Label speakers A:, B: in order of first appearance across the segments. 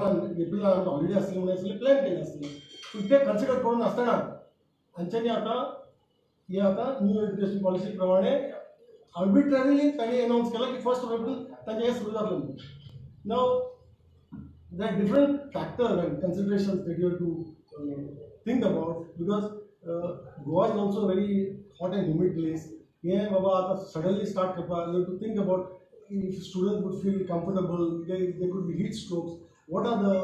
A: टायमान एप्रिलान हॉलिडे आसली म्हणून आसले प्लॅन केले आसले, पूण ते कन्सिडर करून नासतना हांच्यांनी आतां हे आतां न्यू एज्युकेशन पॉलिसी प्रमाणे आर्बिट्ररीली तांणी अनावन्स केलां की 1 ऑफ एप्रील तांचें हें सुरू जातलें म्हणून. Now there are different factors and considerations that you have to think about, because Goa is also a very hot and humid place. हें बाबा आतां सडनली स्टार्ट करपाक, you have to think about if students would feel comfortable, there could be heat strokes. What are the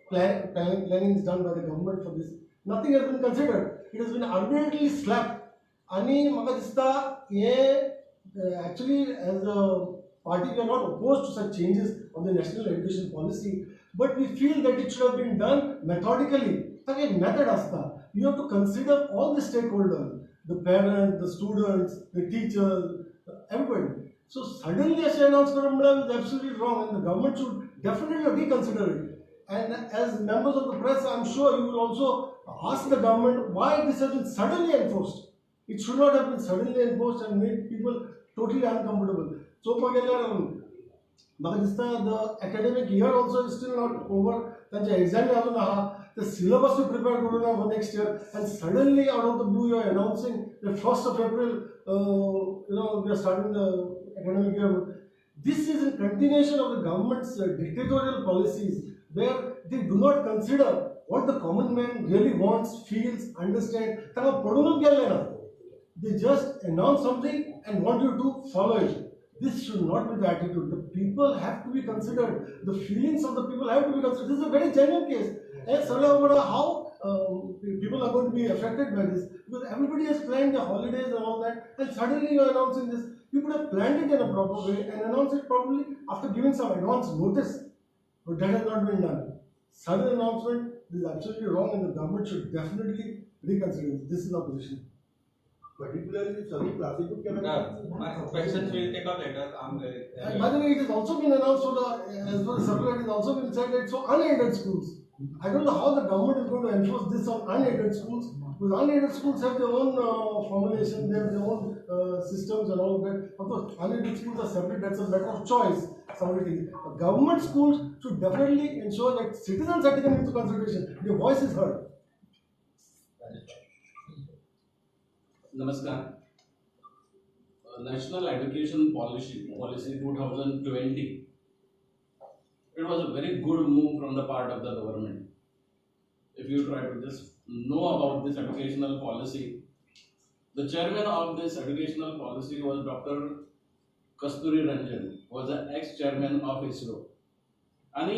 A: plannings done by the government for this? Nothing has been considered. It has been arbitrarily slapped. आनी म्हाका दिसता हें actually, as a party, we are not opposed to such changes of the national education policy, but we feel that it should have been done methodically. ताका एक method आसता. You have to consider all the stakeholders, the parents, the students, the teachers, everybody. So suddenly अशें announce करप म्हळ्यार is absolutely wrong, and the government should definitely reconsider it. And as members of the press, I am sure you will also ask the government why this has been suddenly enforced. It should not have been suddenly enforced and made people totally uncomfortable. चोवपाक गेल्यार म्हाका दिसता the academic year also is still not over. तांचे एग्जामी अजून आहा, ते सिलेबसूय prepare करूं ना for next year, and suddenly, out of the blue, you are announcing the 1st of April we are starting the academic year. This is in continuation of the government's dictatorial policies, where they do not consider what the common man really wants, feels, understands. तांकां पडूनच गेल्लें ना. They just announce something and want you to follow it. This should not be the attitude. The people have to be considered. The feelings of the people have to be considered. This is a very genuine case. And सगळ्या वांगडा how people are going to be affected by this, because everybody has planned their holidays and all that, and suddenly you are announcing this. You could have planned it in a proper way and announced it probably after giving some advance notice, but that has not been done. Sudden announcement is absolutely wrong, and the government should definitely reconsider this. This is our position.
B: Particularly सगळी क्लासीकूच केला.
C: My questions will take up later.
A: And by the way, it has also been announced, so the, as per the circular, it has also been said that it's for unaided schools. I don't know how the government is going to enforce this on unaided schools, because unaided schools have their own formulation, they have their own systems and all of that. Of course, unaided schools are separate, that's a matter of choice. Somebody thinks. But government schools should definitely ensure that citizens are taken into consideration, their voice is heard.
D: नमस्कार. National Education Policy 2020, it was a very good move from the part of the government. If you try to just know about this educational policy, the chairman of this educational policy was Dr. Kasturi Rangan, was the ex-chairman of ISRO. आणि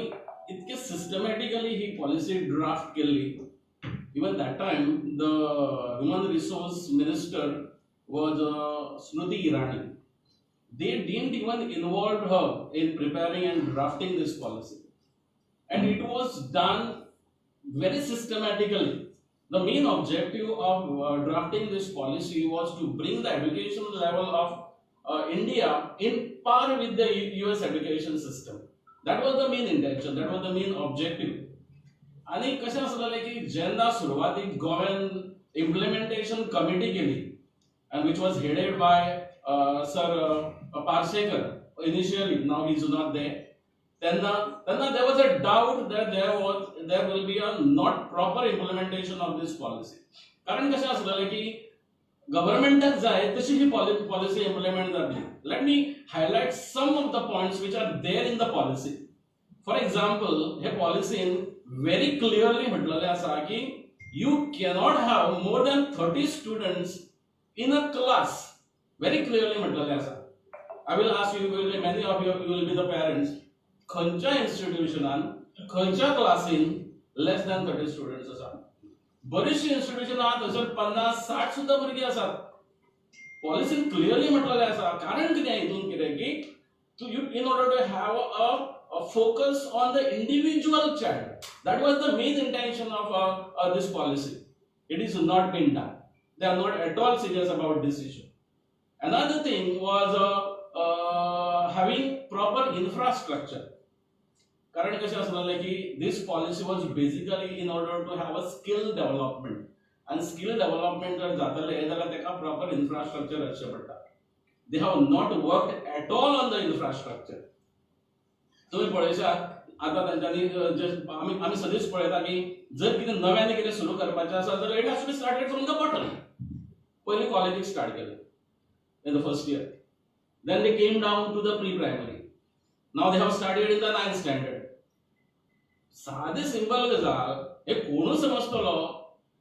D: इतके systematically ही policy draft केल्ली. Even that time the human resource minister was Smriti Irani. They didn't even involve her in preparing and drafting this policy, and it was done very systematically. The main objective of drafting this policy was to bring the education level of India in par with the US education system. That was the main intention, that was the main objective. आनी कशें आसलेलें की जेन्ना सुरवातीक गोव्यान implementation committee केली, and which was headed by Sir Parsekar initially, now he is not there, तेन्ना there was a doubt that there will be a not proper implementation of this policy. कारण कशें आसलेलें की गव्हर्मेंटाक जाय तशी ही पॉलिसी इम्प्लिमेंट जातली. Let me highlight some of the points which are there in the policy. For example, hey पॉलिसीन very clearly म्हटलेलें आसा की you cannot have more than 30 students in a class. Very clearly म्हटलेलें आसा. I will ask you, will many of you will be the parents, खंयच्या इन्स्टिट्युशनान खंयच्या क्लासीन less then 30 students आसा? बरीचशीं इन्स्टिट्युशनां आहा, थंयसर 50 60 सुद्दां भुरगीं आसात. पॉलिसीन क्लियरली म्हटलेलें आसा. कारण कितें हितून कितें की to you in order to have a focus on the individual child. That was the main intention of this policy. It is not been done. They are not at all serious about this issue. Another thing was having proper infrastructure. कारण कशें आसलेलें की this policy was basically in order to have a skill development, आनी skill development जर जातलें जाल्यार ताका proper infrastructure आसचें पडटा. They have not worked at all on the infrastructure. तुम्ही पळयशात, आतां तांच्यांनी आमी आमी सदींच पळयता की जर कितें नव्याने कितें सुरू करपाचें आसा जाल्यार it has to be started from the bottom. पयलीं कॉलेजीक स्टार्ट केलें in the first year, then they came down to the pre primary, now they have started in the ninth standard. सादे सिंपल गजाल, हे कोणूच समजतलो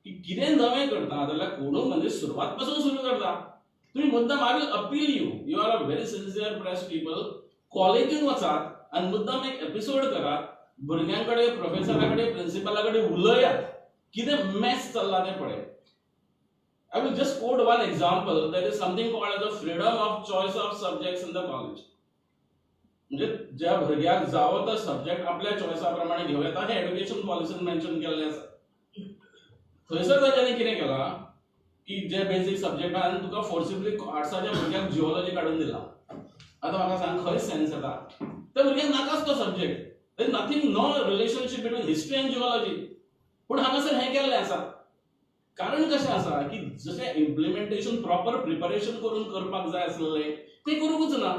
D: की कितें नवें करता जाल्यार कोणूय म्हणजे सुरवात पासून सुरू करता. तुमी मुद्दाम, I will appeal you, you are a very sincere press people, कॉलेजीन वचात आनी मुद्दाम एक एपिसोड करात, भुरग्यां कडेन, प्रोफेसरा कडेन, प्रिंसिपला कडेन उलयात, कितें मॅस चल्ला तें पळयात. I will just quote one example. There is something called as a freedom of choice of subjects in the college. म्हणजे ज्या भुरग्याक जावो तो सब्जेक्ट आपल्या चॉयसा प्रमाणे घेवं येता, हें एड्युकेशन पॉलिसीन मेन्शन केल्लें आसा. थंयसर तांच्यांनी कितें केलां की जे बेजीक सब्जेक्ट आहा आनी तुका फोर्सिबली आर्ट्साच्या भुरग्याक जिओलॉजी काडून दिला. आतां म्हाका सांग खंय सेन्स येता? त्या भुरग्याक नाकाच तो subject. There is nothing, no relationship between history and geology. पूण हांगासर हें केल्लें आसा. कारण कशें आसा की जशें इम्प्लिमेंटेशन प्रॉपर प्रिपरेशन करून करपाक जाय आसलें तें करूंकूच ना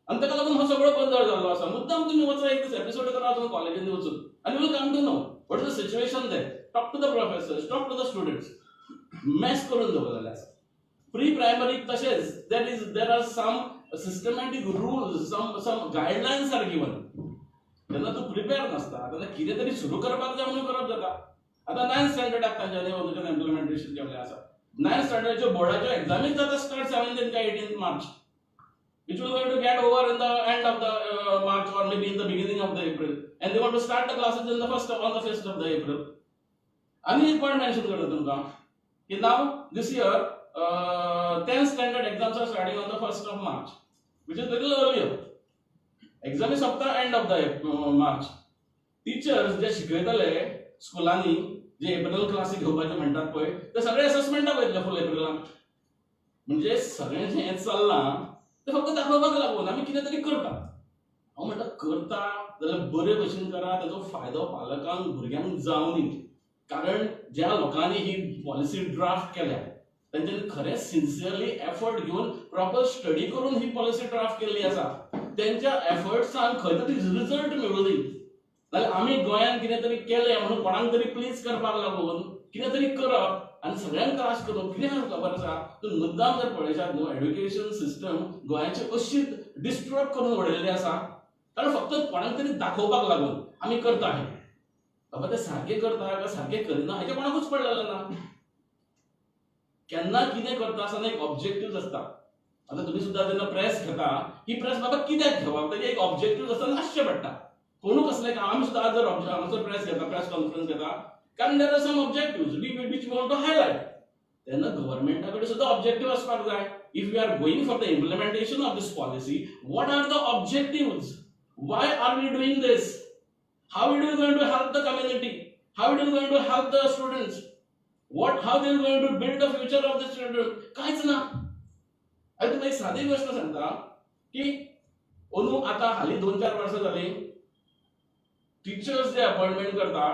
D: आनी ताका लागून हो सगळो गोंदळ जाल्लो आसा. मुद्दाम तुमी वचा, एक दीस एपिसोड करा वचून कॉलेजीन वचून आनी will come to know what is the situation there. Talk to the professors, talk to the students. Mess करून दवरलेलें आसा. प्री प्रायमरी तशेंच there are some systematic rules, some guidelines are given. जेन्ना तूं प्रिपेर नासता तेन्ना कितें तरी सुरू करपाक जाय म्हणून करप जाता. आतां नायन्थ स्टँडर्डाक तांच्यांनी अंदूच्यान इम्प्लिमेंटेशन केल्लें आसा. नायन्थ स्टँडर्डाच्यो बोर्डाच्यो एग्जामीच जाता स्टार्ट 17 काय 18 मार्च, which will going to get over in the end of the March or maybe in the beginning of the April, and they want to start the classes in the first on the 1st of the April. आनी एक point mention करता तुमकां की now this year 10th standard exams are starting on the 1st of March, which is little earlier. एग्जामी सोंपता end of the March. Teachers जे शिकयतले स्कुलांनी, जे एप्रिल क्लासी घेवपाचे म्हणटात पळय, ते सगळे एसएसमेंटाक वयतले फूल एप्रिलान. म्हणजे सगळें जें हें चल्लां तें फक्त दाखोवपाक लागून आमी कितें तरी करता. हांव म्हणटा करता जाल्यार बरे भशेन करा, ताचो फायदो पालकांक भुरग्यांक जावनी. कारण ज्या लोकांनी ही पॉलिसी ड्राफ्ट केल्या तेंच्यांनी खरेंच सिन्सियरली एफर्ट घेवन प्रॉपर स्टडी करून ही पॉलिसी ड्राफ्ट केल्ली आसा. तेंच्या एफर्ट्सान खंय तरी रिजल्ट मेळूं दी. जाल्यार आमी गोंयांत कितें तरी केलें म्हणून कोणाक तरी प्लीज करपाक लागून कितें तरी करप आनी सगळ्यांक त्रास करप कितें आसा खबर आसा. तूं मुद्दाम जर पळयशात न्हू, एड्युकेशन सिस्टम गोंयाची अशी डिस्टर्ब करून उडयल्ली आसा, कारण फक्त कोणाक तरी दाखोवपाक लागून आमी करता हें. बाबा ते सारकें करता काय सारकें करिना हेचें कोणाकूच पडलेलें ना. केन्ना कितें करता आसतना एक ऑब्जेक्टीव आसता. आतां तुमी सुद्दां जेन्ना प्रेस घेता, ही प्रेस बाबा कित्याक घेवप, ताजें एक ऑब्जेक्टीव आसतना आसचें पडटा. कोणू कसलें काम, आमी सुद्दां आज जर हांगासर प्रेस घेता, प्रेस कॉन्फरन्स घेता, कारण there are some objective which we want to highlight. तेन्ना गव्हर्मेंटा कडेन सुद्दां ऑब्जेक्टीव आसपाक जाय. If we are going for the implementation of this policy, what are the objectives, why are we doing this, how it is going to help the community, how it is going to help the students, what how they are going to build the future of the children. कांयच ना. आनी तुमकां एक सादी गोश्ट सांगता की अंदू आतां हालीं 2-4 वर्सां जालीं टिचर्स जे अपॉयंटमेंट करता,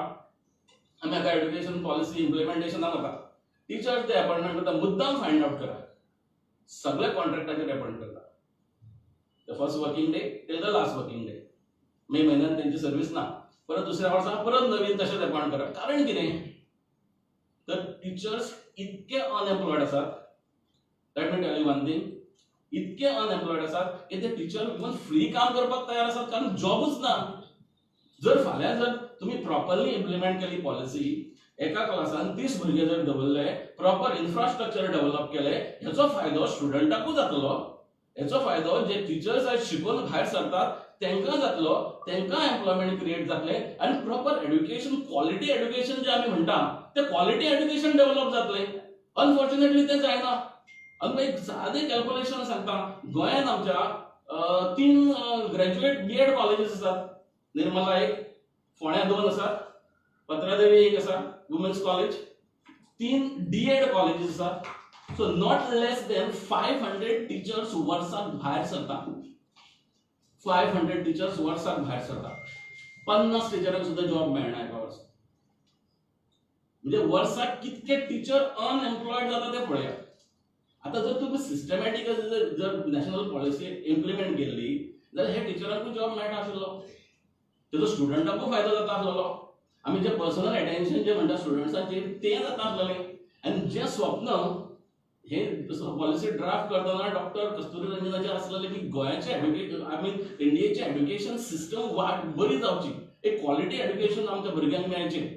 D: आमी आतां एड्युकेशन पॉलिसी इम्प्लिमेंटेशनाक वता, टिचर्स जे अपॉयंटमेंट करता मुद्दाम फायंड आवट करा, सगळे कॉन्ट्रॅक्टाचेर अपॉयंट करता. The first working day till the last working day. मे म्हयन्यान तेंची सर्वीस ना, परत दुसऱ्या वर्सा परत नवीन तशेंच अपॉयंट करप. कारण कितें तर टिचर्स इतके अनएम्प्लॉयड आसात. Let me tell you one thing, इतके अनएम्प्लॉयड आसात की ते टिचर इवन फ्री काम करपाक तयार आसात, कारण जॉबूच ना. जर फाल्यां जर तुमी प्रॉपरली इम्प्लिमेंट केली पॉलिसी, एका क्लासान 30 भुरगे जर दवरले, प्रॉपर इन्फ्रास्ट्रक्चर डेव्हलप केले, हेचो फायदो स्टुडंटाकूच जातलो, हेचो फायदो जे टिचर्स आयज शिकून भायर सरतात तांकां जातलो, तांकां एम्प्लॉयमेंट क्रिएट जातलें आनी प्रॉपर एड्युकेशन, क्वॉलिटी एड्युकेशन जें आमी म्हणटा तें क्वॉलिटी एड्युकेशन डेव्हलप जातलें. अनफॉर्च्युनेटली तें जायना. आनी एक सादें कॅल्कुलेशन सांगता, गोंयांत आमच्या 3 ग्रॅज्युएट बी एड कॉलेजीस आसात. निर्मला एक, फोंड्या 2 आसात, पत्रादेवी एक आसा women's college, 3 D Ed colleges आसात. So not less than 500 teachers वर्साक भायर सरता. 500 टिचर्स वर्साक भायर सरता. 50 टिचरांक सुद्दां जॉब मेळना एका वर्सा. म्हणजे वर्साक कितके टिचर अनएम्प्लॉयड जाता ते पळयात. आतां जर तुमी सिस्टमॅटीक जर नॅशनल पॉलिसी इम्प्लिमेंट केल्ली जाल्यार हे टिचरांकूय जॉब मेळटा आशिल्लो. तेजो स्टुडंटाकूय फायदो जाता आसलेलो. आमी जे पर्सनल एटेन्शन जे म्हणटा स्टुडंट्साचेर तें जाता आसलेलें. आनी जें स्वप्न हे पॉलिसी ड्राफ्ट करतना डॉक्टर कस्तुरी रंजनाचें आसलेलें की गोंयाचें एड्युकेशन, I mean इंडियेचें एड्युकेशन सिस्टम वाट बरी जावची, एक क्वॉलिटी एड्युकेशन आमच्या भुरग्यांक मेळचें,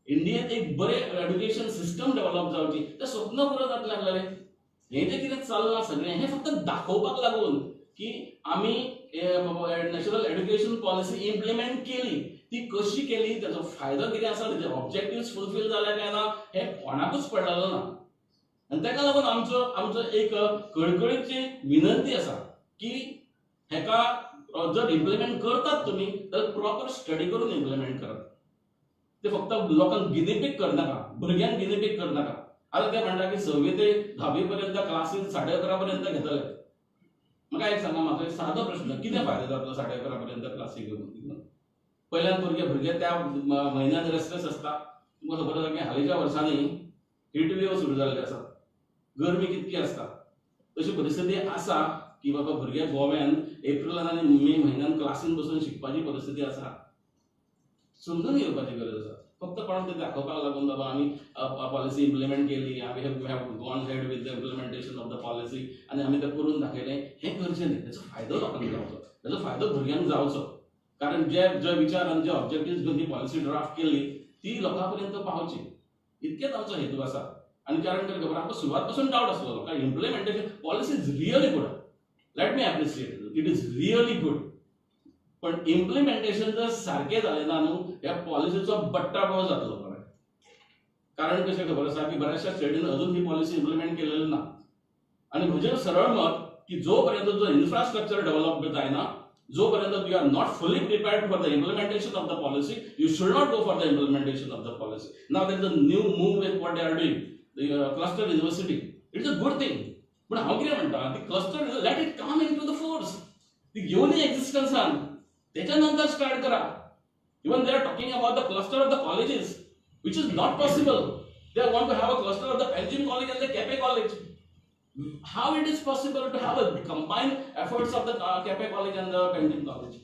D: इंडियेंत एक बरें एड्युकेशन सिस्टम डेव्हलप जावची, तें स्वप्न पुरो जातलें आसलेलें. हें जें कितें चल्लां सगळें हें फक्त दाखोवपाक लागून की आमी नॅशनल एड्युकेशन पॉलिसी इम्प्लिमेंट केली, ती कशी केली, ताचो फायदो कितें आसा, तेजे ऑब्जेक्टिव्स फुलफील जाल्या काय ना हें कोणाकूच पडलेलो ना. आनी ताका लागून आमचो आमचो एक कळकळीची विनंती आसा की हेका जर इम्प्लिमेंट करतात तुमी तर प्रॉपर स्टडी करून इम्प्लिमेंट करात. ते फक्त लोकांक गिनीपीक करनाका, भुरग्यांक गिनीपीक करनाका. आतां ते म्हणटा की 6वी ते 10वी पर्यंत क्लासीस 11:30 पर्यंत घेतले. म्हाका एक सांगा, म्हाका एक सादो प्रश्न, कितें फायदो जातलो 11:30 पर्यंत क्लासी घेवन? पयल्यान भुरगे त्या म्हयन्यान रेस्टलेस आसता. तुमकां खबर आसा की हालींच्या वर्सांनी हीट वेव सुरू जाल्ली आसा, गरमी कितकी आसता. अशी परिस्थिती आसा की बाबा भुरगे गोव्यान एप्रिलान आनी मे म्हयन्यान क्लासीन बसून शिकपाची परिस्थिती आसा. समजून घेवपाची गरज आसा. फक्त कोणाक ते दाखोवपाक लागून बाबा आमी पॉलिसी इम्प्लिमेंट केली, आमी have gone ahead with the implementation of the policy आनी आमी तें करून दाखयलें, हें करचें न्ही. तेचो फायदो लोकांक जावचो, तेचो फायदो भुरग्यांक जावचो. कारण जे जे विचार आनी जे ऑब्जेक्टिव्स घेवन ही पॉलिसी ड्राफ्ट केली ती लोकां पर्यंत पावची, इतकेच आमचो हेतू आसा. आनी कारण कितें खबर, आमकां सुरवात पासून डावट आसलो लोकांक implementation policy is really good, let me appreciate it is really good, पण इम्प्लिमेंटेशन जर सारकें जालें ना न्हू, ह्या पॉलिसीचो बट्टाबोळ जातलो. कारण कशें खबर आसा की बऱ्याचशा स्टेटीन अजून ही पॉलिसी इम्प्लिमेंट केलेली ना. आनी म्हजें सरळ मत की जो पर्यंत जो इन्फ्रास्ट्रक्चर डेव्हलप जायना, जो पर्यंत you are not fully prepared for the implementation of the policy, you should not go for the implementation of the policy. Now there is a new move with what they are doing, the cluster university. It is a good thing. पण हांव कितें म्हणटा, ती cluster let it come into the force, ती घेवन एक्झिस्टन्सान, त्याच्या नंतर start करा. Even they are talking about the cluster of the colleges, which is not possible. They want to have a cluster of the Panjim college and the Quepem college. How it is possible to have a combined efforts of the Quepem college and the Panjim college?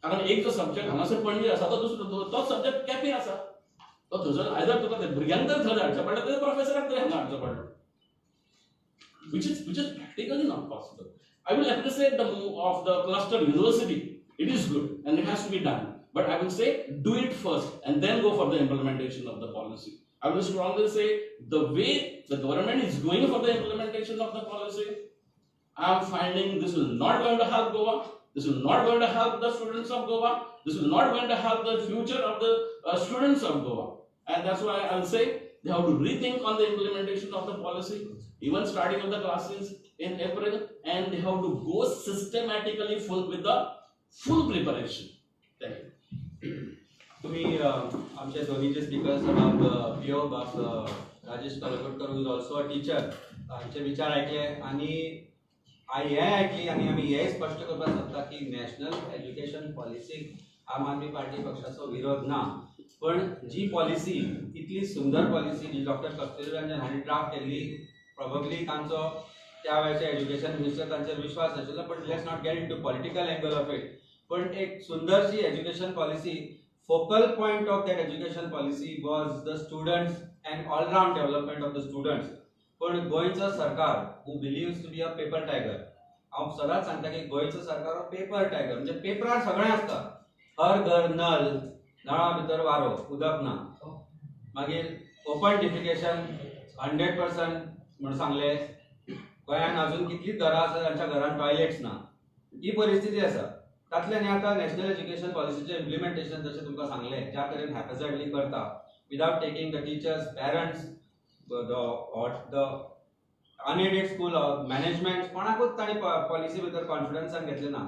D: कारण एक जो subject हांगासर पणजे आसा तो दुसरो तोच subject Quepem आसा, तो थंयसर आयदर तुका भुरग्यांक तर थंय हाडचें पडटा, तर प्रोफेसराक तरी हांगा हाडचो पडलो, which is practically not possible. I will appreciate the move of the cluster university. It is good and it has to be done. But I will say do it first and then go for the implementation of the policy. I will strongly say the way the government is going for the implementation of the policy, I am finding this is not going to help Goa, this is not going to help the students of Goa, this is not going to help the future of the students of Goa. And that's why I will say they have to rethink on the implementation of the policy, even starting of the classes in April, and they have to go systematically full with the full preparation. Thank you.
C: तुम्ही आमचे दोन्हीचे speakers बाब पियो बाब Rajesh Kalangutkar who is also a teacher हांचे विचार आयकले आनी हें आयकली आनी आमी हेंय स्पश्ट करपाक सोदता की नॅशनल एज्युकेशन पॉलिसीक आम आदमी पार्टी पक्षाचो विरोध ना, पण जी पॉलिसी इतली सुंदर पॉलिसी जी डॉक्टर कस्तुरी रंजन हांणी ड्राफ्ट केल्ली, प्रोबेबली तांचो त्या वेळचे एज्युकेशन मिनिस्टर तांचेर विश्वास नाशिल्लो, पण let's not get into political angle of it. पण एक सुंदरशी education policy, focal point of that education policy was the students and all round development of the students. पण गोंयचो सरकार who believes to be a paper tiger, हांव सदांच सांगता की गोंयचो सरकार हो पेपर टायगर, म्हणजे पेपरार सगळें आसता, हर घर नल, नळा भितर वारो, उदक ना, मागीर ओपन डिफिकेशन 100% म्हूण सांगलें, गोंयांत अजून कितलीं घरां आसा तांच्या घरान टॉयलेट्स ना, ही परिस्थिती आसा. तातल्यान आतां नॅशनल एज्युकेशन पॉलिसीचें इम्प्लिमेंटेशन जशें तुमकां सांगलें ज्या तरेन हॅपझर्डली करता without taking the teachers, parents, the unaided school management, कोणाकूच तांणी पॉलिसी भितर कॉन्फिडन्सान घेतलें ना.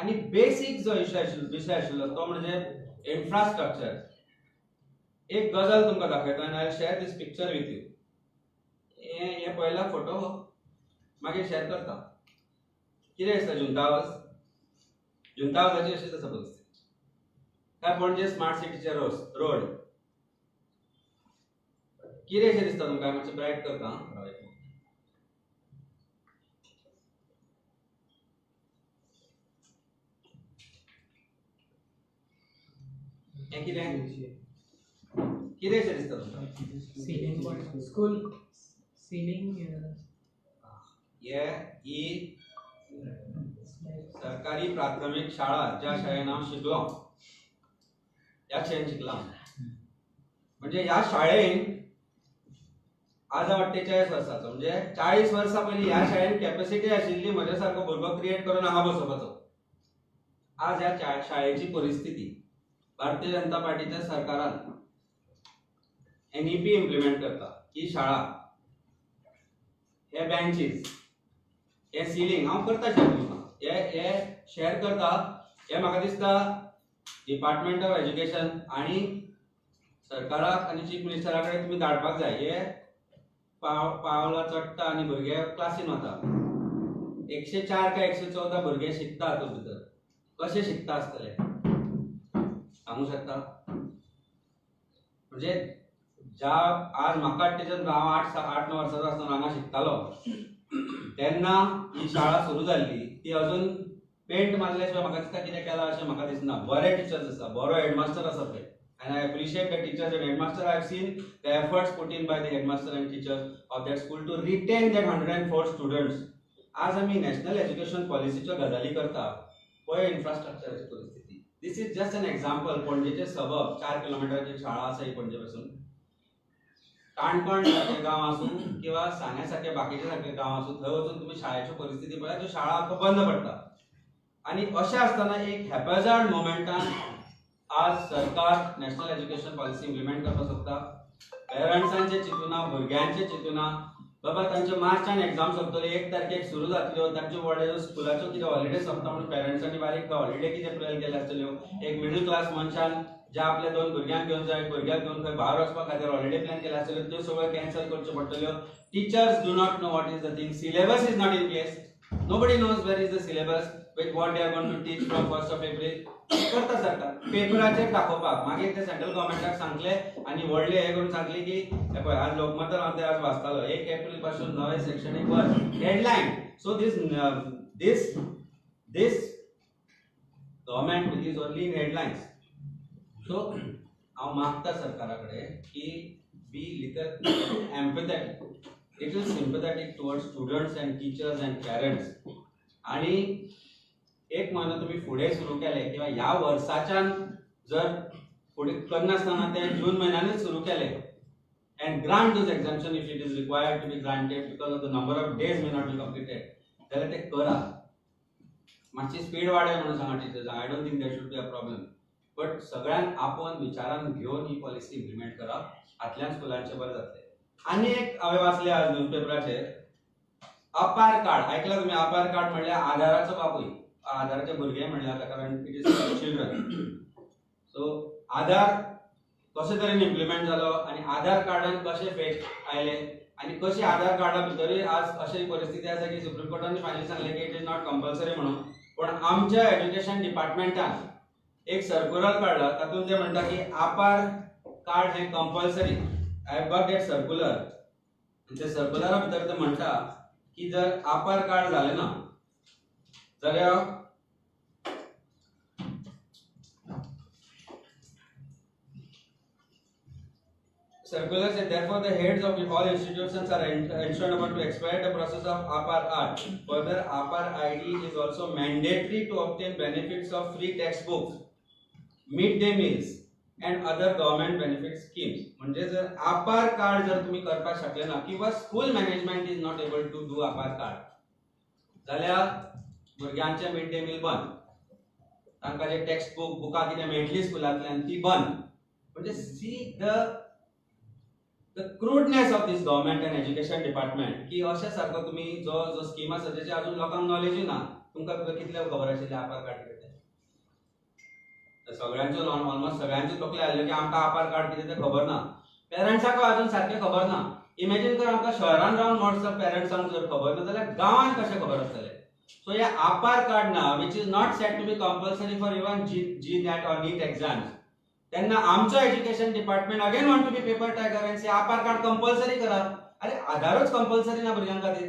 C: आनी बेसीक जो विशय आशिल्लो तो म्हणजे इन्फ्रास्ट्रक्चर. एक गजाल तुमकां दाखयता आनी I share this picture with you. हे पयला फोटो मागीर शेअर करता. कितें दिसता? जुंतावस, जुंतावसाची अशीच आसा परिस्थिती. काय पणजे स्मार्ट सिटीचे रोड कितें अशें दिसता तुमकां? मातशें ब्रायट करता. हें कितें कितें शें दिसता तुमकां?
E: सिलिंग स्कूल सिलिंग
C: हे ही सरकारी प्राथमीक शाळा ज्या शाळेन हांव शिकलो, ह्या शाळेन शिकलां. म्हणजे ह्या शाळेन आज हांव 48 वर्साचो, म्हणजे 40 वर्सां पयलीं ह्या शाळेन कॅपॅसिटी आशिल्ली म्हज्या सारको भुरगो क्रिएट करून हांगा बसोवपाचो. आज ह्या शाळेची परिस्थिती भारतीय जनता पार्टीच्या सरकारान NEP implement करता. ही शाळा, हे बेंचीस, हे सिलिंग हांव करता शेअर तुमकां, हे शेअर करता. हे म्हाका दिसता डिपार्टमेंट ऑफ एज्युकेशन आनी सरकाराक आनी चीफ मिनिस्टरा कडेन तुमी धाडपाक जाय. हे पावलां चडटा आनी भुरगे क्लासीन वता. 104 काय 114 भुरगे शिकता हातूंत भितर. कशे शिकता आसतले सांगू शकता? म्हणजे ज्या आज म्हाका तेच्यान हांव 8-9 वर्सांचो आसतना हांगा शिकतालो तेन्ना ही शाळा सुरू जाल्ली, ती अजून पेंट मारल्या शिवाय म्हाका दिसता कितें केलां अशें म्हाका दिसना. बरे टिचर्स आसा, बरो हेडमास्टर आसा थंय, and I appreciate the teachers and headmaster. I have seen the efforts put in by the headmaster and teachers of that school to retain that 104 students. आज आमी नॅशनल एज्युकेशन पॉलिसीच्यो गजाली करता, पळय इन्फ्रास्ट्रक्चराची परिस्थिती. This is just an example. पणजेचे सबब 4 किलोमिटराची शाळा आसा ही पणजे पासून. काणकोण सारके गांव आसूं किंवा सांग्या सारके बाकीचे सारके गांव आसूं, थंय वचून तुमी शाळेच्यो परिस्थिती पळयात, त्यो शाळा आख्खो बंद पडटा. आनी अशें आसतना एक हॅपेझार्ड मोमेंटान आज सरकार नॅशनल एज्युकेशन पॉलिसी इम्प्लिमेंट करपाक सोदता. पेरंट्सांचे चिंतूना, भुरग्यांचे चिंतूना. बाबा तांच्यो मार्चान एग्जाम सोंपतल्यो, 1 तारखेक सुरू जातल्यो, तांच्यो व्हडले स्कुलाच्यो कितें हॉलिडे सोंपता म्हणून पेरंट्सांनी बारीक हॉलिडे कितें प्लॅन केले आसतल्यो. एक मिडल क्लास मनशान ज्या आपल्या 2 भुरग्यांक घेवन जाय, एक भुरग्याक घेवन खंय भायर वचपा खातीर हॉलिडे प्लॅन केले आसतल्यो, त्यो सगळ्यो कॅन्सल करच्यो पडटल्यो. Teachers do not know what is the thing. Syllabus is not in place. Nobody knows where is the syllabus with what they are going to teach from 1st of April. करता सरकार पेपराचेर दाखोवपाक. मागीर ते central गव्हर्मेंटाक सांगले आनी व्हडले हे करून सांगले की हे पळय आज लोकमतान हांव ते आज वाचतालो, 1 एप्रील पासून नवें शैक्षणीक वर्स headline. So this this this government is only in headlines. So हांव मागता सरकारा कडेन की be little empathetic, little sympathetic towards students and teachers and parents. आनी एक म्हयनो तुमी फुडें सुरू केले किंवा ह्या वर्साच्यान जर फुडें करनासतना ते जून म्हयन्यानूच सुरू केले and grant those exemption if it is required to be granted because of the number of days may not be completed, जाल्यार ते करा. मातशी स्पीड वाडय म्हणून सांगा टिचर्सांक. I don't think that should be a problem, but सगळ्यांक आपोवन विचारान घेवन ही पॉलिसी इम्प्लिमेंट करा. हातल्यान स्कुलांचें बरें जातलें. आनी एक हांवें वाचलें आज न्यूजपेपराचेर, अपार कार्ड. आयकलां तुमी? अपार कार्ड म्हणल्यार आधाराचो बापूय, आधाराचे भुरगे म्हणल्यार आतां, कारण it is children. So Aadhaar कशे तरेन इम्प्लिमेंट जालो आनी आधार कार्डान कशें फेक आयले आनी कशें आधार कार्डा भितरूय आज अशी परिस्थिती आसा की सुप्रीम कोर्टान फायनली सांगलें की it is not compulsory म्हणून. पूण आमच्या एज्युकेशन डिपार्टमेंटान एक सर्कुलर काडला, तातूंत ते म्हणटा की आपार कार्ड हें compulsory. I have got that circular. ते सर्कुलरा भितर ते म्हणटा की जर आपार कार्ड जालें ना जाल्यार Circular said, therefore, the heads of all institutions are ensured about to expedite the process of APAR R. Further, APAR ID is also mandatory to obtain benefits of free textbooks, midday meals, and other government benefit schemes. म्हणजे जर APAR card जर तुम्ही करपाक शकले ना किंवा school management is not able to do APAR card, जाल्यार भुरग्यांचे मिड डे मील बंद, तांकां जे टेक्स्ट बुक बुकां कितें मेळटली स्कुलांतल्यान ती बंद. म्हणजे see the crudeness of this government and education department की अशें सारको तुमी जो जो स्कीम आसा तेची अजून लोकांक नॉलेजूय ना. तुमकां कितले खबर आशिल्लें आपार कार्ड कितें तें? सगळ्यांचो ऑलमोस्ट सगळ्यांच्यो तकल्यो आयल्यो की आमकां आपार कार्ड कितें तें खबर ना. पेरंट्सांकूय अजून सारकें खबर ना. इमेजीन कर आमकां शहरान रावन मोस्ट पेरंट्सांक जर खबर ना जाल्यार गांवांत कशें खबर आसतलें? सो हे आपार कार्ड ना, which is not set to be compulsory for even G NET or NEET exams, तेन्ना आमचो education department again want to be paper tiger and say APAAR card compulsory करा. अरे आधारूच कंपल्सरी ना भुरग्यां खातीर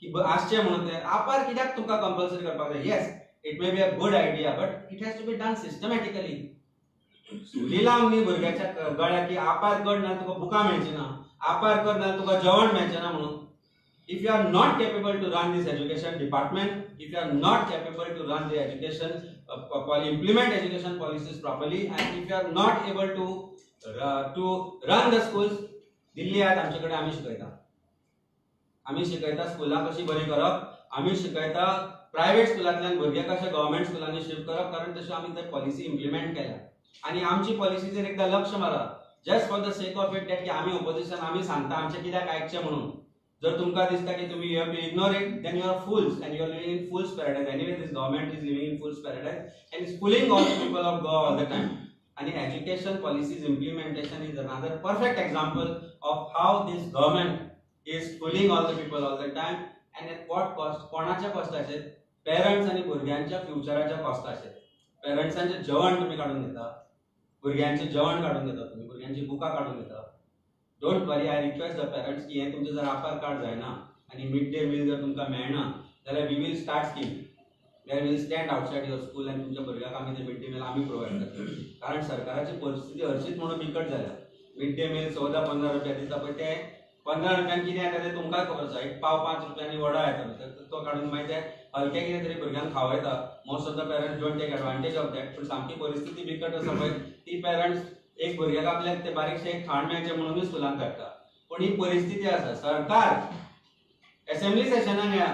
C: की आसचें म्हणून तें आपार कित्याक तुमकां कंपल्सरी करपाक जाय? Yes, it may be a good idea, but it has to be done systematically. सुली लावन न्ही भुरग्याच्या गळ्याक की आपार कर ना तुका बुकां मेळची ना, आपार कर ना तुका जेवण मेळचें ना म्हणून. If you are not capable to run this education department, if you are not capable to run the education, implement education policies properly, and if you are not able to run the schools, Delhi आयत आमचे कडेन आमी शिकयता, आमी शिकयता स्कुलां कशी बरी करप, आमी शिकयता प्रायवेट स्कुलांतल्यान भुरगे कशे गव्हर्मेंट स्कुलांनी शिफ्ट करप, कारण तश्यो आमी ते पॉलिसी इम्प्लिमेंट केल्या. आनी आमची पॉलिसीचेर एकदां लक्ष मारा, just for the sake of it that की आमी ओपोजिशन, आमी सांगता आमचें कित्याक आयकचें म्हणून. जर तुमकां दिसता की तुमी you have to ignore it, then you are fools and you are living in fools paradise. Anyway this government is living in fools paradise and is fooling all the people of Goa all the time. आनी education policies implementation is another perfect example of how this government is fooling all the people all the time. And at what cost? कोणाच्या कॉस्टाचेर? Parents आनी भुरग्यांच्या फ्युचराच्या कॉस्टाचेर. पेरंट्सांचें जेवण तुमी काडून घेता, भुरग्यांचें जेवण काडून घेता, तुमी भुरग्यांची बुकां काडून घेता. Don't worry, I request the parents की हें तुमचें जर आपार कार्ड जायना आनी मिड डे मील जर तुमकां मेळना जाल्यार we will start scheme where will stand outside your school आनी तुमच्या भुरग्यांक आमी ते मिड डे मील आमी प्रोवायड करतले. कारण सरकाराची परिस्थिती हरशीच म्हणून बिकट जाल्या. मिड डे मील 14-15 रुपया दिता पळय, ते 15 रुपयान कितें येता तें तुमकांय खबर आसा. एक पाव 5 रुपयांनी वडा येता भितर, तो काडून मागीर ते हलकें कितें तरी भुरग्यांक खावयता. Most of the parents don't take advantage of that. पूण सामकी परिस्थिती बिकट आसा पळय, ती पेरंट्स एक भुरग्याक आपल्याक ते बारीकशें एक खाण मेळचें म्हणूनच स्कुलांत धाडटा. पूण ही परिस्थिती आसा. सरकार एसेंब्ली सेशनाक येया,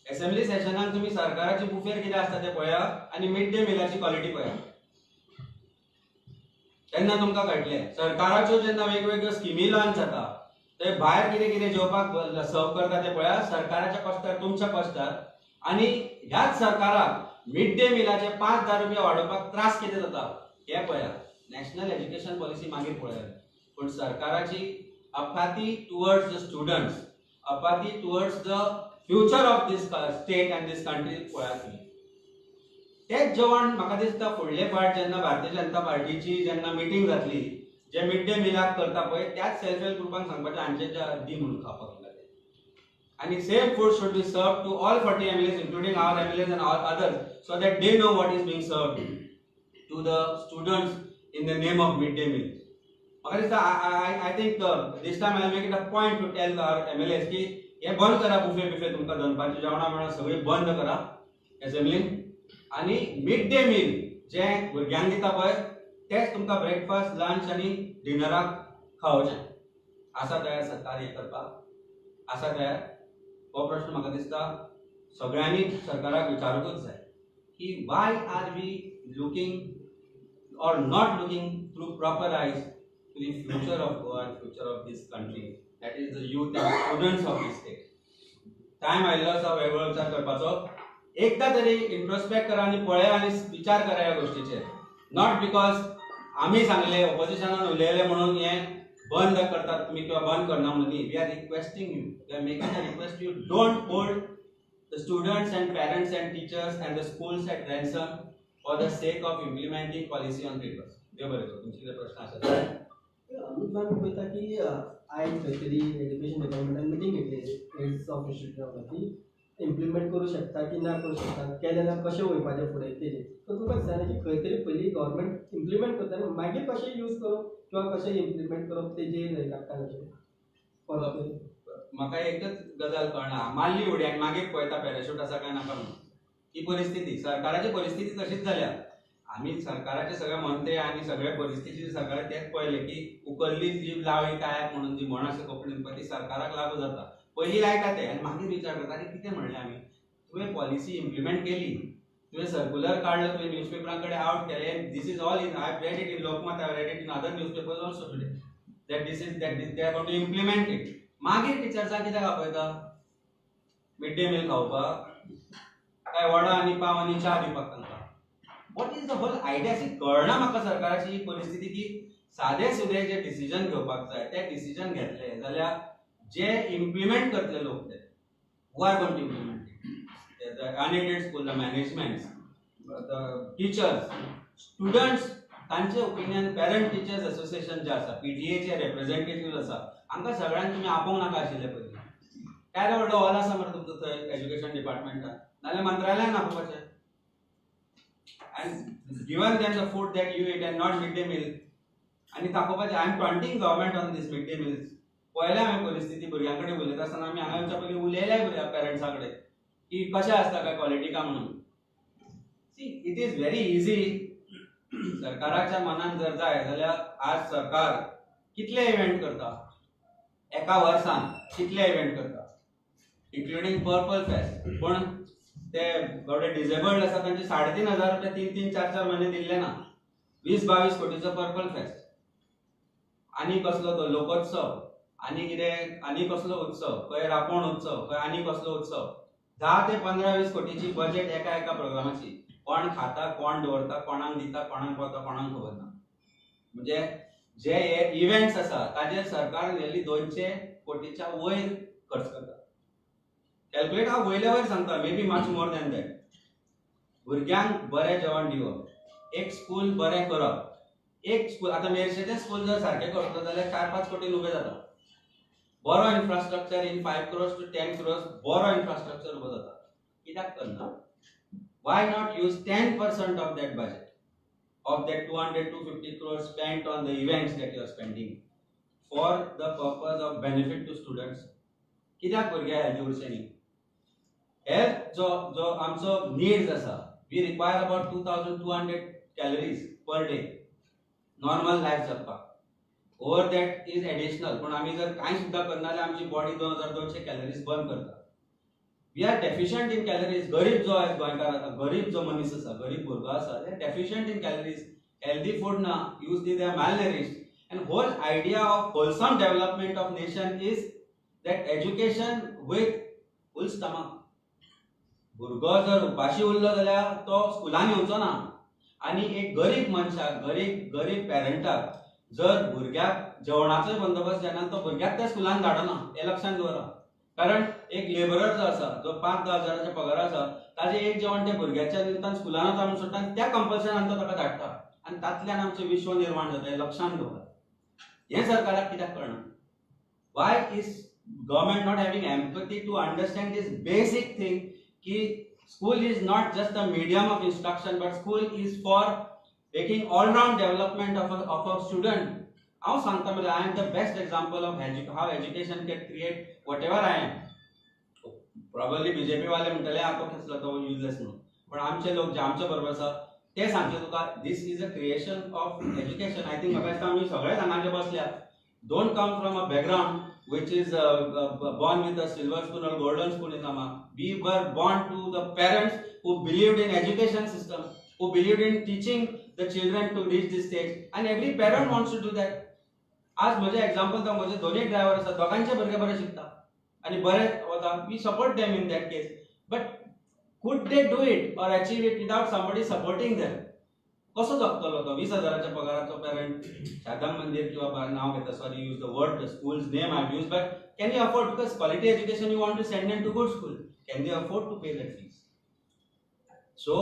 C: एसेंब्ली सेशनाक तुमी सरकाराची बुफेर कितें आसता तें पळया आनी मिड डे मिलाची क्वॉलिटी पळया, तेन्ना तुमकां कळटलें. सरकाराच्यो जेन्ना वेगवेगळ्यो स्किमी लॉन्च जाता ते भायर कितें कितें जेवपाक सर्व करता तें पळया, सरकाराच्या कॉस्टार, तुमच्या कॉस्टार. आनी ह्याच सरकाराक मिड डे मिलाचे 5-10 रुपया वाडोवपाक त्रास कितें जाता हें पळया. नॅशनल एज्युकेशन पॉलिसी मागीर पळया, पूण सरकाराची apathy towards the students, apathy towards the future of this state and this country पळया तुमी. तेच जेवण म्हाका दिसता फुडले फावट जेन्ना भारतीय जनता पार्टीची जेन्ना मिटींग जातली, जे मिड डे मिलाक करता पळय त्याच सेल्फ हेल्प ग्रुपांक सांगपाचें हांचे दी म्हणून खावपाक लागले. आनी same food should be serve to all 40 MLAs including our MLAs and all others, so that they know what is being served to the students in the name of mid day meal. म्हाका दिसता I think this time I make it a point to tell our MLAs की हे बंद करा, buffet बिफे तुमकां दनपारचें जेवणां बिवणां सगळीं बंद करा एसेंब्लीन. आनी मिड डे मील जें भुरग्यांक दिता पळय तेच तुमकां ब्रेकफास्ट, लंच आनी डिनराक खावोवचें. आसा तयार सरकार हें करपाक? आसा तयार? हो प्रश्न म्हाका दिसता सगळ्यांनी सरकाराक विचारूंकच जाय की why are we looking or not looking through proper eyes to the future of Goa and future of this country, that is the youth and students of this state. Time आयिल्लो आसा वेगळो विचार करपाचो. एकदां तरी इंट्रोस्पेक्ट करा आनी पळया आनी विचार करा ह्या गोश्टीचेर. Not because आमी सांगले ओपोजिशनान उलयले म्हणून हें बंद करतात तुमी किंवा बंद करना म्हणून न्ही. We are requesting you, we are making a request you, don't hold the students and parents and teachers and the schools at ransom for the sake of implementing policy on papers. देव बरें करूं. तुमचे कितें प्रश्न आसा?
F: अमित, आमी पळयता की आयज खंय तरी एज्युकेशन डिपार्टमेंटान मिटींग घेतली हेड्स ऑफ इन्स्टिट्यूटा की इम्प्लिमेंट करूं शकता की ना करूं शकता, केलें जाल्यार कशें वयपाचें फुडें तेजेर. सो तुमकां दिसना की खंय तरी पयलीं गव्हर्मेंट इम्प्लिमेंट करता आनी मागीर कशें यूज करप किंवा कशें इम्प्लिमेंट करप तेजेर हें काडटा कशें परत?
C: म्हाका एकच गजाल कळना, मारली उडी आनी मागीर पळयता पॅराशूट आसा काय नाका म्हणून. ही परिस्थिती सरकाराची परिस्थिती तशीच जाल्या. आमी सरकाराचे सगळे मंत्री आनी सगळे परिस्थिती सरकार तेच पळयलें की उखल्ली जीभ लावली कायाक म्हणून जी म्हण आसा कोंकणीन पळय ती सरकाराक लागू जाता. पयलीं लायता ते आनी मागीर विचार करता आनी कितें म्हणलें आमी. तुवें पॉलिसी इम्प्लिमेंट केली, तुवें सर्कुलर काडलो, तुवें न्यूजपेपरां कडेन आवट केलें. This is all in, I have read it in Lokmat, I have read it in other newspapers also today, that this is that they are going to implement it. मागीर टिचर्सांक कित्याक आपयता? Mid day meal खावपाक काय वडा आनी पाव आनी च्या दिवपाक तांकां? What is the whole idea? अशी कळना म्हाका सरकाराची ही परिस्थिती की सादे सुदे जे डिसिजन घेवपाक जाय ते डिसिजन घेतले जाल्यार जे इम्प्लिमेंट करतले लोक ते who are going to implement it, the unaided school, the management, the teachers, students, तांचे ओपिनियन, पेरंट टिचर्स असोसिएशन जे आसा, पीटीएचे रेप्रेझेंटेटिव्ह आसा, हांकां सगळ्यांक तुमी आपोवंक नाका आशिल्ले पयलीं. काय व्हडलो हॉल आसा मरे तुमचो थंय एज्युकेशन डिपार्टमेंटान, नाजाल्यार मंत्रालयान आपोवपाचें. And given them the food that you eat and not mid day meal. आनी दाखोवपाचें, I am taunting government on this mid day meals. पळयल्या हांवें परिस्थिती, भुरग्यां कडेन उलयता आसतना आमी हांगा येवच्या पयलीं उलयल्याय भुरग्यां पेरंट्सां कडेन की कशें आसता काय क्वॉलिटी काय म्हणून. See, it is very easy. सरकाराच्या मनान जर जाय जाल्यार आज सरकार कितले इव्हेंट करता एका वर्सान, कितले इव्हेंट करता, इन्क्लुडींग पर्पल फेस्ट. पूण ते थोडे डिसेबल्ड आसा तांचे 3,500 रुपया 3-3, 4-4 म्हयने दिल्ले ना. 20-22 कोटीचो पर्पल फेस्ट, आनी कसलो तो लोकोत्सव, आनी कितें, आनी कसलो उत्सव, खंय रापोण उत्सव, खंय आनी कसलो उत्सव. 10 ते 15-20 कोटीची बजेट एका एका प्रोग्रामाची. कोण खाता, कोण दवरता, कोणाक दिता, कोणाक पावता, कोणाक खबर ना. म्हणजे जे हे इव्हेंट्स आसा ताजेर सरकार नियरली 200 कोटीच्या वयर खर्च करता. कॅल्क्युलेट हांव वयले वयर सांगता, maybe much more than that. भुरग्यांक बरें जेवण दिवप, एक स्कूल बरें करप, एक स्कूल आतां मेरशेचें स्कूल जर सारकें करतलो जाल्यार 4-5 कोटीन उबें जाता. बरो infrastructure in 5 crores to 10 crores बरो इन्फ्रास्ट्रक्चर उबो जाता. कित्याक करना? Why not use 10% of that budget, of that 200-250 crores spent on the events that you are spending for the purpose of benefit to students? कित्याक भुरगे हेल्दी उरचे न्ही? Health जो जो आमचो नीड्स आसा, we require about 2200 calories per day normal life जगपाक. Over that is additional. पूण आमी जर कांय सुद्दां करना जाल्यार आमची बॉडी 2200 कॅलरीज बर्न करता. We are deficient in calories. गरीब जो आयज गोंयकार आसा, गरीब जो मनीस आसा, गरीब भुरगो आसा, they deficient in calories. Healthy food ना, use they are malnourished. And whole idea of wholesome development of nation is that education with full stomach. भुरगो जर उपाशी उरलो जाल्यार तो स्कुलान येवचो ना. आनी एक गरीब मनशाक, गरीब गरीब पेरंटाक जर भुरग्याक जेवणाचोय बंदोबस्त जायना, तो भुरग्याक त्या स्कुलान धाडना, हें लक्षांत दवरा. कारण एक लेबरर जो आसा, जो 5-10 हजाराच्या पगार आसा, ताजें एक जेवण त्या भुरग्याच्या निमतान स्कुलान वता म्हणून सोडटा आनी त्या कंपल्सनान तो ताका धाडटा आनी तातल्यान आमचें विश्व निर्माण जाता, हें लक्षांत दवरा. हें सरकाराक कित्याक कळना? Why is government not having empathy to understand this basic thing की school is not just a medium of instruction but school is for making all round development of a student. हांव सांगता म्हणजे I am the best example of how education can create whatever I am. Probably BJP वाले म्हणटले आतां कसलो तो useless म्हणून, पण आमचे लोक जे आमचे बरोबर आसा ते सांगचे तुका this is a creation of education. I think म्हाका दिसता आमी सगळे हांगा जे बसल्या don't come from a background which is born with a silver spoon or golden spoon in the mouth. We were born to the parents who believed in education system, who believed in teaching the children to reach this stage, and every parent wants to do that. आज म्हजें example तर म्हजे दोनूय driver आसा, दोगांचे भुरगे बरे शिकता आनी बरे वता. We support them in that case, but could they do it or achieve it without somebody supporting them? कसो जगतलो तो 20 हजाराच्या पगाराचो पेरंट? शारदा मंदिर किंवा नांव घेता, sorry use the word, the school's name I use, but can you afford? Because quality education you want to send them to good school, can they afford to pay that fees? So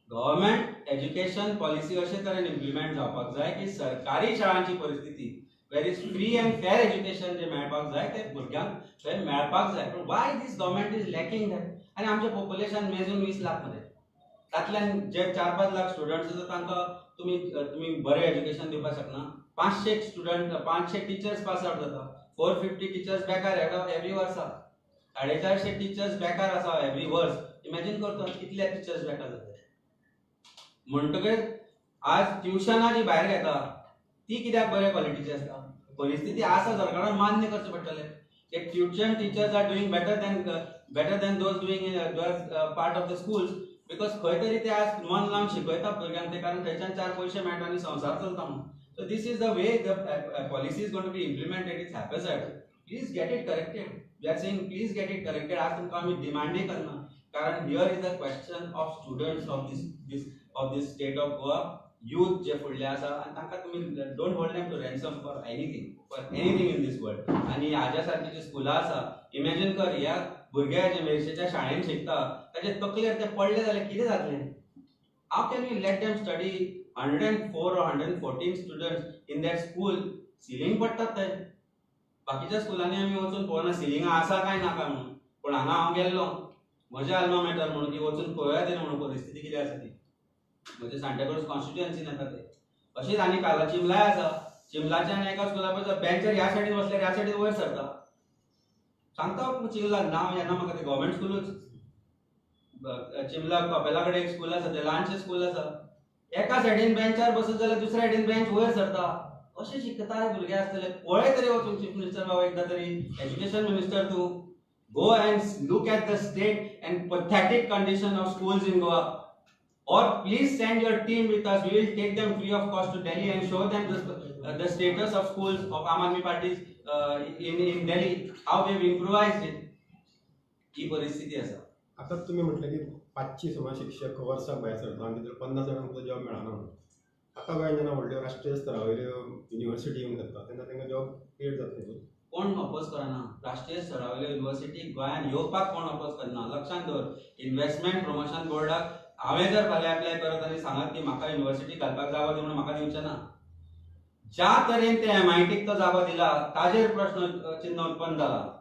C: government education policy अशे तरेन implement जावपाक जाय की सरकारी शाळांची परिस्थिती where is free and fair education जे मेळपाक जाय ते भुरग्यांक थंय मेळपाक जाय. पूण why this government is lacking that? आनी आमचें पॉप्युलेशन मेजून 20 लाख मदीं, तातल्यान जे 4-5 लाख स्टुडंट्स आसा तांकां तुमी तुमी बरें एज्युकेशन दिवपाक शकना. 500 स्टुडंट, 500 टिचर्स पास आवट जाता, 450 टिचर्स बेकार एवरी वर्सा, 450 टिचर्स बेकार आसा एवरी वर्स. इमॅजीन करतो कितले टिचर्स बेकार जाता. म्हणटकच आज ट्युशनां जी भायर घेता ती कित्याक बऱ्या क्वॉलिटीची आसता? परिस्थिती आसा, सरकारान मान्य करचें पडटलें. Tuition teachers are doing better than those doing part of the schools, because खंय तरी ते आज मन लावन शिकयता भुरग्यांक ते, कारण थंयच्यान 4 पयशे मेळटा आनी संवसार चलता म्हणून. So this is the way the policy is going to be implemented. It's haphazard. Please get it corrected. We are saying please get it corrected. आज तुमकां आमी डिमांडय करना, कारण here is the question of students of this this of this state of Goa, youth जे फुडले आसा आनी तांकां तुमी don't hold them to ransom for anything, for anything in this world. आनी हाज्या सारकी जी स्कुलां आसा, इमॅजीन कर ह्या भुरग्या जे मेरशेच्या शाळेन शिकता ताचे तकलेर ते पडले जाल्यार कितें जातलें? How can you let them study 104 or 114 students in that school? Ceiling पडटात ते. बाकीच्या स्कुलांनी आमी वचून पळोवना सिलिंगां आसा काय ना काय म्हणून, पूण हांगा हांव गेल्लो म्हज्या अल्मा मॅटर म्हणून की वचून पळोवया तरी म्हणून परिस्थिती कितें आसा ती. म्हणजे सांताक्रूज कॉन्स्टिट्युएन्सीन येता ते. अशीच आनी काला चिमलाय आसा, चिमलाच्यान एका स्कुला पळय बेंचर ह्या सायडीन बसल्यार ह्या सायडीन वयर सरता. सांगता चिमला नांव येना म्हाका, ते गव्हर्मेंट स्कुलूच चिमला कपेला कडेन एक स्कूल आसा, ते ल्हानशें स्कूल आसा. एका सायडीन बेंचार बसत जाल्यार दुसऱ्या सायडीन बेंच वयर सरता. अशें शिकता रे भुरगे आसतले. पळय तरी वचून चीफ मिनिस्टर बाबा एकदां तरी, एज्युकेशन मिनिस्टर तूं, go and look at the state and pathetic condition of schools in Goa. Or please send your team with us. We will take them free of cost to Delhi and show them the status of schools of Aam Aadmi parties in Delhi, how we have improvised it. ही परिस्थिती आसा.
G: आतां तुमी म्हटलें की 500 सुमार शिक्षक वर्साक भायर सरता आनी तितून 50 जाणांक सुद्दां जॉब मेळना म्हणून. आतां गोंयांत जेन्ना व्हडल्यो राष्ट्रीय स्तरा वयल्यो युनिवर्सिटी येवंक जाता तेन्ना तांकां जॉब क्रिएट जातले न्हू.
C: कोण अपोज करना राष्ट्रीय स्तरा वयल्यो युनिवर्सिटी गोंयांत येवपाक, कोण अपोज करना. लक्षांत दवर, इन्व्हेस्टमेंट प्रमोशन बोर्डाक हांवें जर फाल्यां एप्लाय करत आनी सांगत की म्हाका युनिवर्सिटी घालपाक जागो दी म्हणून, म्हाका दिवचें ना. ज्या तरेन ते एमआयटीक तो जागो दिला ताजेर प्रश्न चिन्ह उत्पन्न जाला.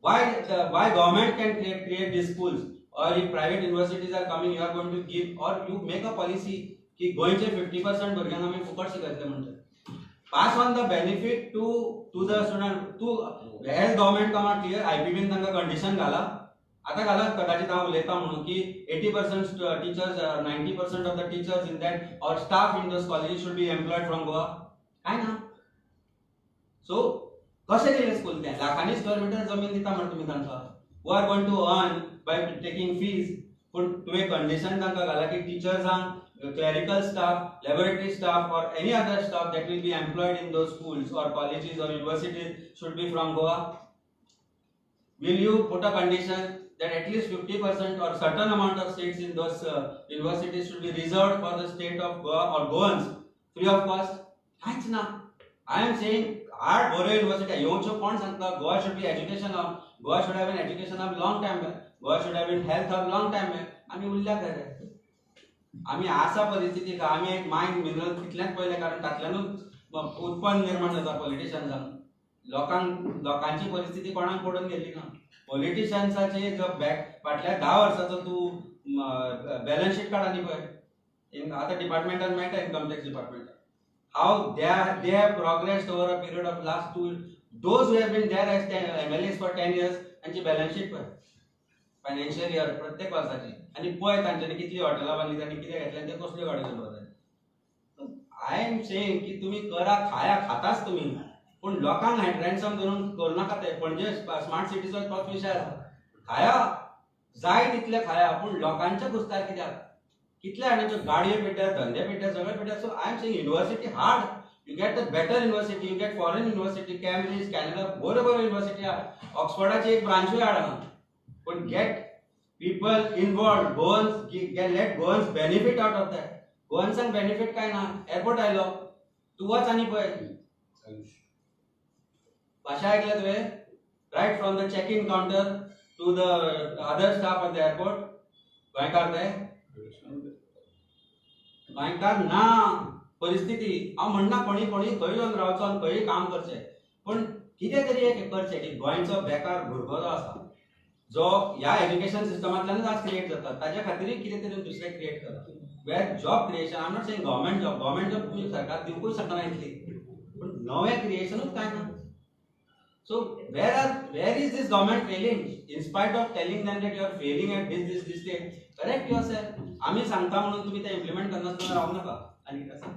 C: Why government can create these schools, or if private universities are coming, you are going to give, or you make a policy की गोंयचे 50% भुरग्यांक आमी फुकट शिकयतले म्हणटा. Pass on the benefit to the student. तूं as government come out clear, आयपीबीन तांकां condition घाला, आतां घाला कदाचित हांव उलयतां म्हणून की 80% teachers, 90% of the teachers in that or staff in those colleges should be employed from Goa. काय ना. सो कशें दिलें स्कूल तें? लाखांनी स्क्वेअर मिटर जमीन दिता मरे तुमी तांकां. Who are going to earn by taking fees. पूण तुवें कंडिशन तांकां घाला की टिचर्सांक, clerical staff, laboratory staff or any other staff that will be employed in those schools or colleges or universities should be from Goa. Will you put a condition that at least 50% or certain amount of seats in those universities should be reserved for the state of Goa or Goans free of cost? कांयच ना. I am saying हाड बऱ्यो university येवच्यो. कोण सांगता? Goa should be education hub. Goa should have been education hub long time back. Goa should have been health hub long time back. आमी उरल्या खरे, आमी आसा परिस्थिती. आमी एक मायन मिनरल तितलेंच पळयलें, कारण तातल्यानूच उत्पन्न निर्माण जाता पॉलिटिशन्सांक. लोकांक लोकांची परिस्थिती कोणाक पडून गेल्ली ना. पॉलिटिशन्साचे जो बॅक फाटल्या 10 वर्साचो तूं बॅलन्स शीट काड आनी पळय. आतां डिपार्टमेंटान मेळटा, इन्कम टॅक्स डिपार्टमेंटान, how they have progressed over a period of last two, those who have been there as MLAs for 10 years, तांची बॅलन्स शीट पळय, फायनान्शियल इयर प्रत्येक वर्साची, आनी पळय तांच्यांनी कितली हॉटेलां बांदली, तांणी कितें घेतलें आनी ते कसल्यो गाडयो चलयतात. I am saying की तुमी करा, खाया, खाताच तुमी, पूण लोकांक रॅन्सम धरून करूं नाका. ते पणजे स्मार्ट सिटीचो तोच विशय आसा. खाया, जाय तितले खाया, पूण लोकांच्या कुस्तार कित्याक? कितल्या जाणांच्यो गाडयो पेट्यार, धंदे पेट्यार, सगळे पेट्यार. So I am saying university हाड. You get the better university, you get foreign university, Cambridge, Canada, बऱ्यो बऱ्यो युनिवर्सिटी हाड. ऑक्सफर्डाची एक ब्रांचूय हाड हांगा, पूण get people involved. Goans, let Goans benefit out of that. गोवन्सांक benefit काय ना. एअरपोर्ट आयलो, तूं वच आनी पळय. भाशा आयकल्या तुवें? Right from the check in counter to the other staff at the airport, गोंयकार. ते गोंयकार ना परिस्थिती. हांव म्हणना कोणी कोणी खंय येवन रावचो आनी खंय काम करचें, पूण कितें तरी एक करचें की गोंयचो बेकार भुरगो जो आसा, जो ह्या एज्युकेशन सिस्टमांतल्यानूच आज क्रिएट जाता, ताच्या खातीरूय कितें तरी दुसरें क्रिएट करा, where job creation. I am not saying government job, government job तुमी सरकार दिवंकूच शकना इतली, पूण नवें क्रिएशनूच कांय ना. So where is this government failing? In spite of telling them that you are failing at this, this, this state, correct yourself. आम्ही सांगता म्हणून तुम्ही ते इम्प्लिमेंट करनासतना रावू नाका. आनी कितें आसा?